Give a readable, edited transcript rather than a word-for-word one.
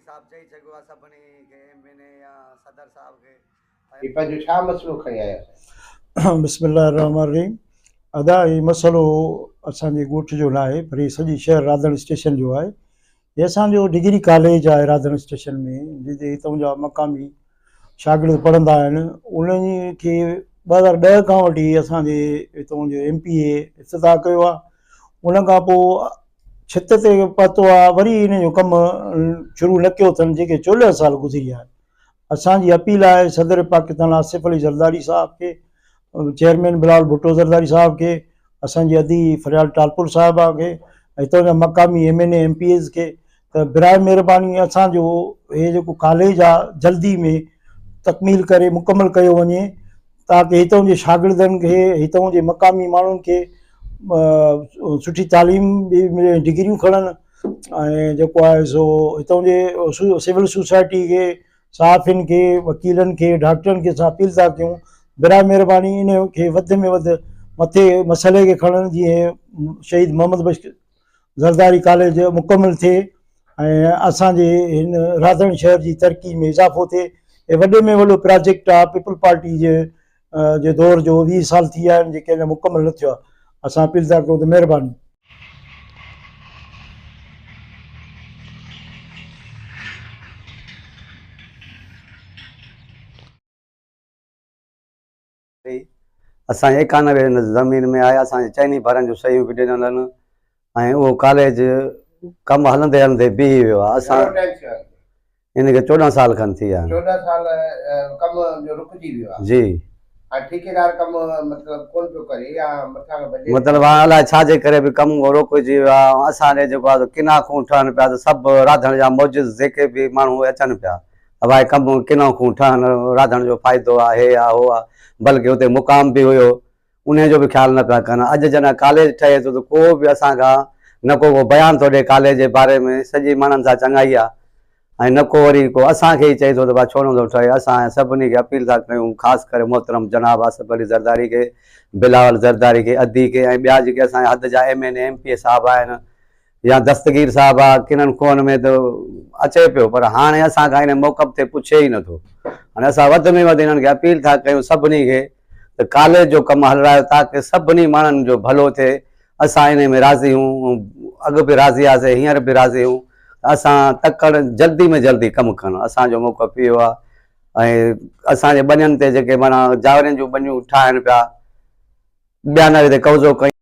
صاحب چئي ڇڏيو آهي سڀني کي ايم اين اي يا صدر صاحب کي هي پنهنجو ڇا مسئلو کڻي آيا سائين. بسم الله الرحمٰن الرحيم ادا هي مسئلو اسان جي ڳوٺ جو ناهي پر هي سڄي شهر راڌڻ اسٽيشن جو آهي هي اسان جو ڊگري ڪاليج آهي راڌڻ اسٽيشن ۾ جتي هتان جا مقامي شاگرد پڙهندا آهن انهن کي 2010 کان وٺي اسان جي هتان جو ايم پي اي افتتاح ڪيو آهي ان کان پوء ڇت تي پهتو آهي وري ان جو ڪم شروع نه ڪيو اٿن جيڪي 14 سال گذري ويا آهن اسان جي اپيل آهي صدر پاڪستان آصف علي زرداري صاحب کي، چيئرمين بلاول ڀٽو زرداري صاحب کي، اسان جي ادي فريال ٽالپر صاحبه کي ۽ هتان جا مقامي M N A M P As کي ته براء مهرباني اسان جو هي جيڪو ڪاليج آ جلدي ۾ تڪميل ڪري مڪمل ڪيو وڃي تاڪه هتان جي شاگردن کي هتان جي مقامي ماڻهن کي سٺي تعليم به ملي ڊگريون کڻن ۽ جيڪو آهي سو هتان جي سول سوسائٽي کي صحافين کي وڪيلن کي ڊاڪٽرن کي اسان اپيل ٿا ڪيون براء مهرباني ان کي وڌ ۾ وڌ مٿي مسئلي کي کڻن جيئن شهيد محمد بخش زرداري ڪاليج مڪمل ٿئي ۽ اسان جي هن راڌڻ شهر جي ترقي ۾ اضافو ٿئي هي وڏي ۾ وڏو پراجيڪٽ آهي پيپلز پارٽي جي جي دور جو 20 سال ٿي ويا آهن جيڪي اڃا مڪمل نه ٿيو آهي اسان اپيل ٿا ڪيون ته مهرباني. اسان جي 91 زمين ۾ آهي اسان جي چئني ڀرن جون صحيحون به ڏنل آهن ۽ اهو ڪاليج ڪم هلندي هلندي بيهي ويو آهي اسان ان کي 14 سال کن ٿي ويا آهن. 14 سال ڪم جو رڪجي ويو آهي. جي. هاڻي ٺيڪيدار ڪم مطلب ڪونه پيو ڪري يا مٿان کان بجيٽ. مطلب هاڻي الائي ڇا جي ڪري به ڪم روڪجي ويو آهي ۽ اسان ڏي جيڪو آهي سو ڪنا کون ٺهن پيا ته سڀ راڌڻ جا معجز جيڪي به ماڻهو اهي اچن پيا ته ڀائي ڪم ڪنا کون ٺهن راڌڻ جو فائدو آهي هي آهي هو آهي بلڪه اتي مقام به هيو انهيء جو به خيال نه پيا ڪن. اڄ جڏهن ڪاليج ٺهي ٿو ته ڪو به اسان کان نه ڪو ڪو بيان ٿو ڏئي ڪاليج جي باري ۾ سڄي ماڻهن سان چڱائي آ ۽ نه ڪو وري ڪو اسان کي ئي چئي ٿو ته ڀا ڇو نه ٿو ٺهي. اسان سڀني کي اپيل ٿا ڪيون خاص ڪري محترم جناب آصف علي زرداري کي، بلاول زرداري کي، ادي کي ۽ ٻيا جيڪي اسان جي حد جا ايم اين اي ايم پي اي صاحب آهن يا دستگير صاحب آ ڪنن کوهن ۾ ته اچي پيو پر هاڻي اسان کان ان موقف تي پڇي ئي نٿو. هاڻي اسان وڌ ۾ وڌ انهن کي اپيل ٿا ڪيون سڀني کي ته ڪاليج جو ڪم هلرايو تاڪه سڀني ماڻهن جو ڀلو ٿئي اسان انهي ۾ راضي هون اڳ به راضي هئاسي هينئر به راضي هون ته اسان تڪڙ جلدي ۾ جلدي ڪم ڪن اسان جو موقف اهو آ ۽ اسان جي ٻنين تي جيڪي معنيٰ جاورين جون ٻنيون ٺاهن پيا ٻيا نه تي قبضو ڪيون.